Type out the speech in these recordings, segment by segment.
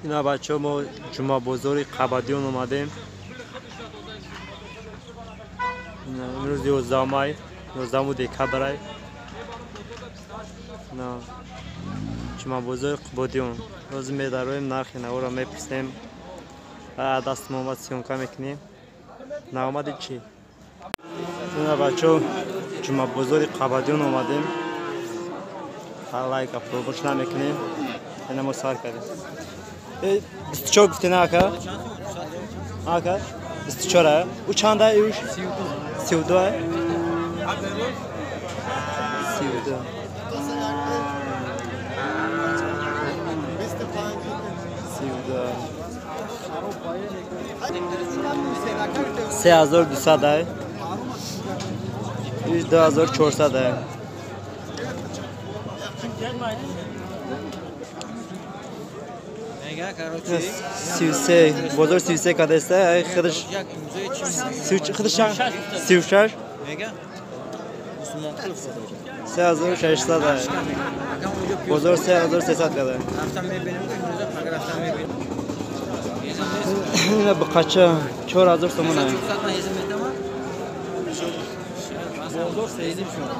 Ина бачаҳо мо ҷумъабозори Қабадиён омадем. Имрӯз 11 май, 11 декабр. На ҷумъабозори Қубодиён. Рӯз медароем, нархи наворо мепурсем. Дастмон ва съёмка мекунем. Наомади чӣ? Ина бачаҳо ҷумъабозори Қабадиён омадем. Лайка пробош намекунем. Ина мо сар кардем. 24 гуфтӣ на ака? Ака? 24 а? У чанда уш? 32 а? 32. 32. 3200 ай. 2400 ай. 33 бозор 33 кадеста ай худаш худаш 36 3600 ай бозор 3300 када. Ина бақача 4000 сомон ай.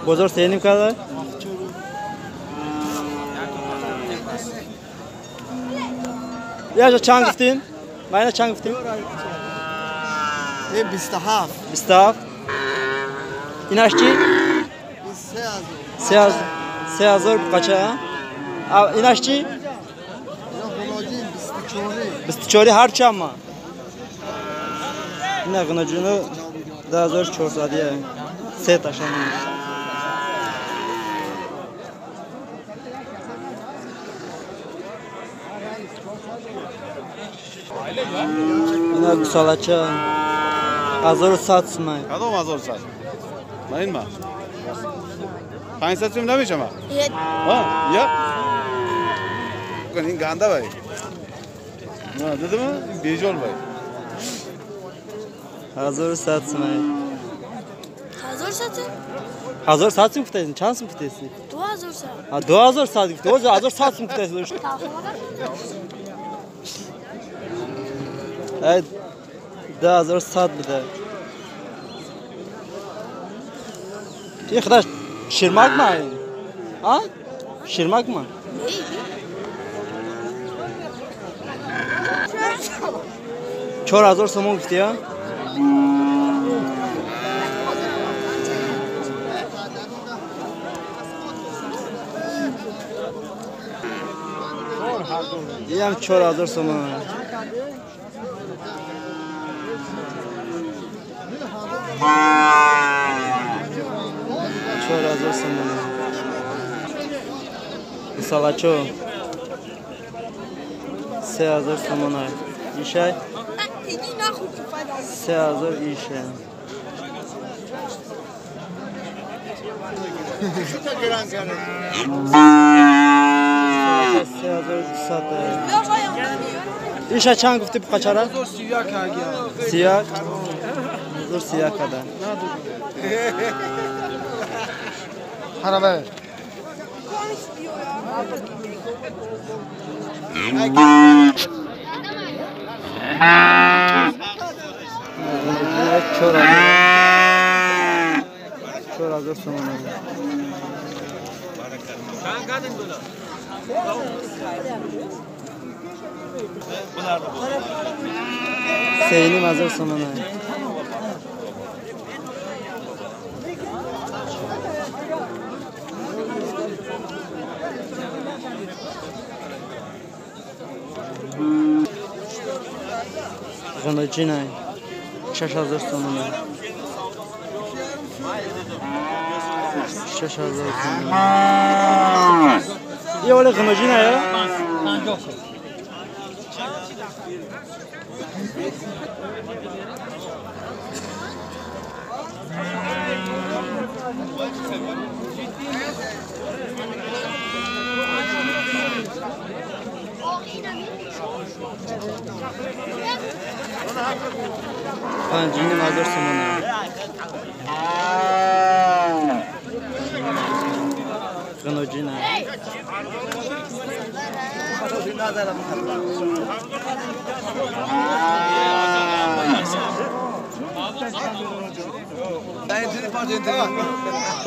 Бозор 3.5 када. Я чанд гуфтин? Майна чанд гуфтин? 27. 27. Инаш чӣ? 3000. 3000 қача? А инаш чӣ? 24. 24 ҳар чама. Ина ғинаҷуно 2400 я. Се ташан. Ина гусалача 1100 сумай. Кадом 1100? Ма ин ма? 500 сум намешава? Ҳа, я? Ин ганда бай. На, дидима? Ин бежол бай. 1100 сумай. 1100 сум? 1100 сум гуфтаи? Чанд сум гуфтаи? 2100. А 2100 гуфта. Оз 1100 сум гуфтаи. Ай 2100 буда. Ин худаш ширмак ма? А? Ширмак ма? 4000 сомон гуфти, а? Иам 4000 сомон. 4000 сомон. Салачо 3000 сомон. Ишай 3000 иша. 3200. Иша чанд гуфти қачара? 31. 31 када. Харабе. 4000 сомон. 3500 сомон. Ғинаҷинай 6000 сомон. 6000 сомон. Ё вале ғинаҷинай? 50 сом. 5500 сомон. Ғиноҷина.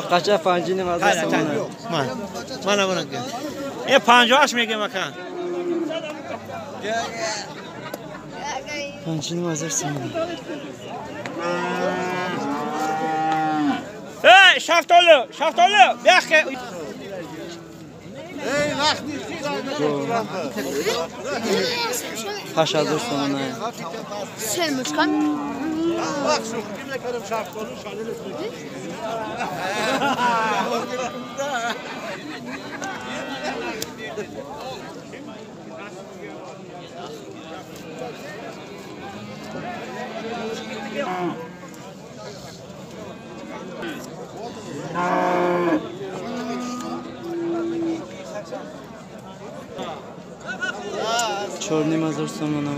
Kaça pancini mazda somona. Mana mana. 58 мегем ака. 5 mazda somona. Ey şaftolu, şaftolu, biyaq. Ey vaqti 8000 somona. Sen Bak şu kimle karım şaftolu şalını. 4.5 сомона.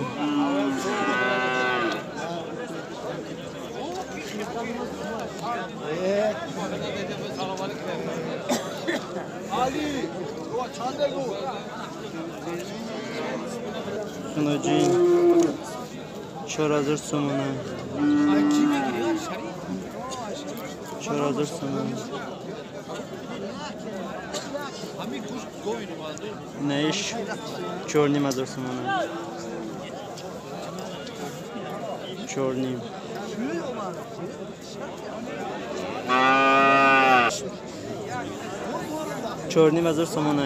Суноҷин 4000 сомона. 4000 сомона. Неиш 4.5 сомона. 4.5. 4.5 сомона.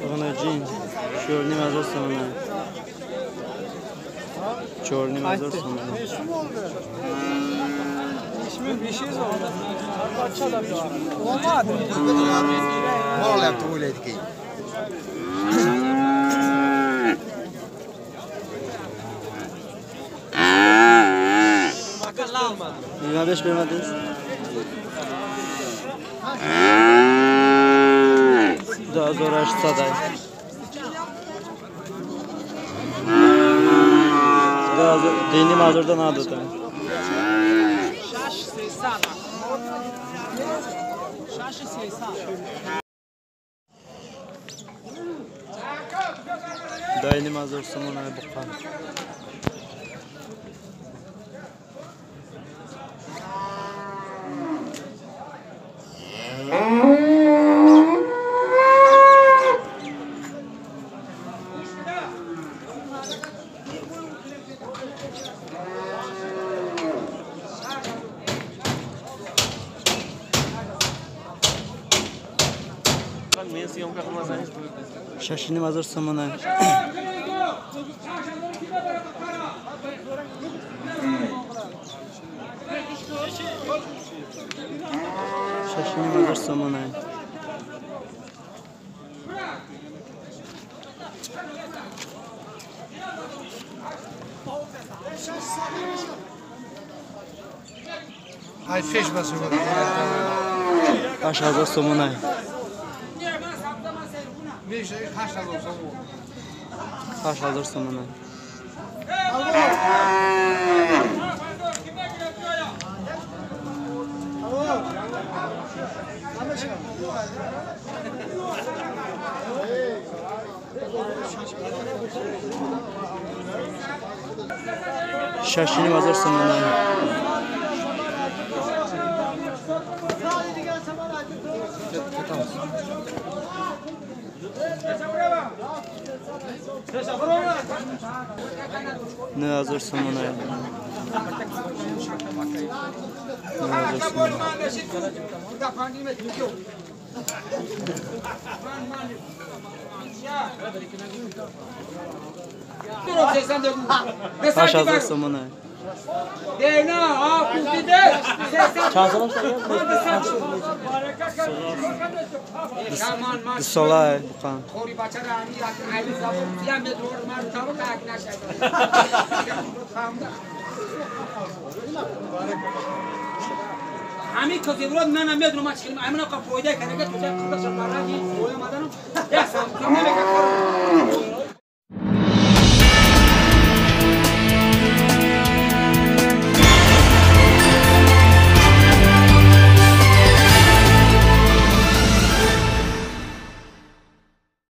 Суноҷин. Суноҷин 4.5 сомона. 4.5 сомона. Nima besh bermadingiz? 2800. Дини мазурда надодам. Дайни мазур сомона буққан. 6.5 сомона. 6.5 сомона. 8000 сомона. 8000 сомона. 6.5 сомона. 9000 сомона. 9000 сомона. 8000 сомона. Сола буқан. Ҳамин козиброд мана медунам, ман чӣ ҳамин оқа фоида карда, то ҷа қилдашам бараги оя маданам. Як сам намека.